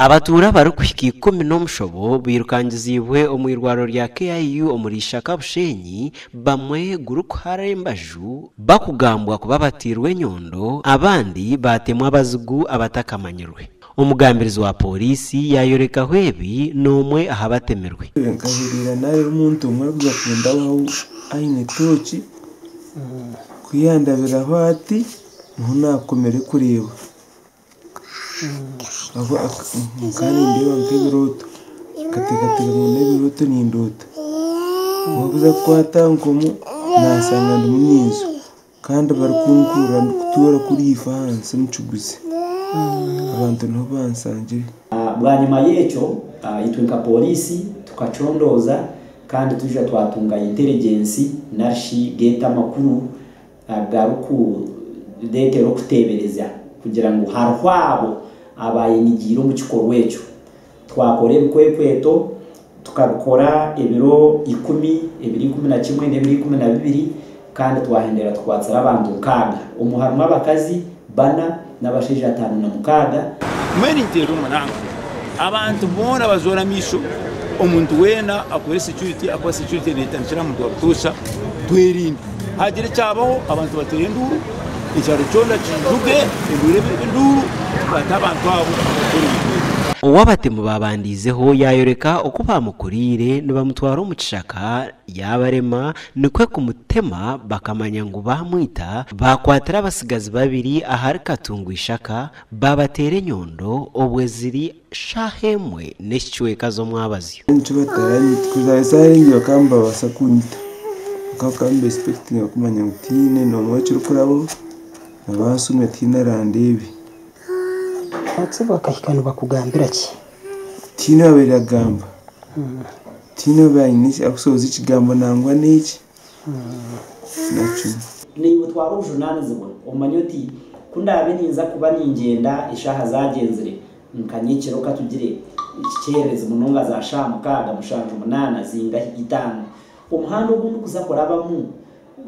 Abatuura abarikuhika ikumi n'omushobo bairukangiziibwe omu irwariro rya KIU omuri Ishaka Bushenyi bamwe gurikuhara embaju bakugambwa kuba batiirwe enyondo abandi baatemwa abazigu abatakamanyirwe. Omugambirizi wa Pooriisi yaayorekaho ebi n'omwe aha batemirwe. Nkahuurira naareeba omuntu omwe arikuza kundabaho aine tooki, ku yandabiraho ati niho naakomire kureeba. Nkaba nindeeba nk'ebirooto, nkateekateeka ngu n'ebirooto nindoota. Ku barikuza kukwata nkomu naashanga ndimu ninzwa kandi barikunkurura ndikutuura kuriya ahansi omu kiguzi. Abantu niho banshangire. Bwanyima y'ekyo, itwe nka pooriisi tukacondooza kandi twija twatunga intelligence narishi geeta amakuru agarikureetera okuteebereza kugira ngu hariho abo abaayenigiire omu kikorwa ekyo. Twakora ebikwekweto, tukabikora ebiro ikumi, ebiro 11 n'ebiro 12 kandi twahendera tukwatsire abantu nkaaga. Omu harimu abakazi bana n'abashaija 56. Mbwenu ninteera omuranga abantu boona bazoore amaisho, omuntu weena akore security ahakuba security netandikira aha muntu wa butoosha, twerinde. Hagira ekyabaho abantu bateere enduuru, ekyaro kyona kijuge enduuru ebe enduuru tukwate abantu abo abakora ebintu ebyo. Ou abatemu baabandiizeho yaayoreka oku baamukuriire nibamutwara omu kishaka yaabarema nikwo kumutema bakamanya ngu baamwita baakwatira abatsigazi babiri ahari Katungu Ishaka baabateera enyondo obwe ziri shaaha emwe n'ekicweka z'omwabazyo. Nikyo bataranyita kuza eshaaha engi bakaba nibabaasa kunyita kwonka bakaba niba kumanya ngu tihaine n'omwe ekirikurabaho nabansumya tihaine arandeebe. Ati bakahika nibakugambira ki? Tihaine owabaire agamba, tihaine owabaire akusohoza ekigambo nangwa n'eki nakimwe. Naiwe twara obujunaanizibwa omanye oti ku ndaabe ninza kuba ningyenda eshaaha zaagyenzire nka nyekiro katugire ekikyererezi munonga za shaaha 6, 7, 8 zingahi 5 omuhanda ogu ndikuza kurabamu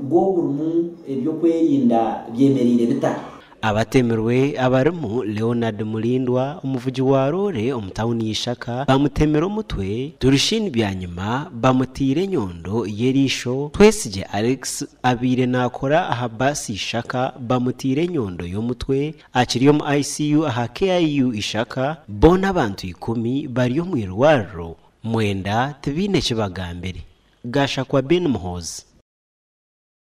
gwo gurimu ebyokwerinda byemereire bita? Abatemirwe abarimu Leonard Mulindwa omuvugi wa roore omu tawuni y'Ishaka bamutemire omutwe, Turishini Byanyima bamutiire enyondo y'eriisho, Twesigye Alex abaire naakora aha baasi Ishaka bamutiire enyondo y'omutwe akiri omu ICU aha KIU Ishaka, boona abantu 10 bari omu irwariro, 9 tibaine ki bagambire. Gashakwa Ben Muhoozi.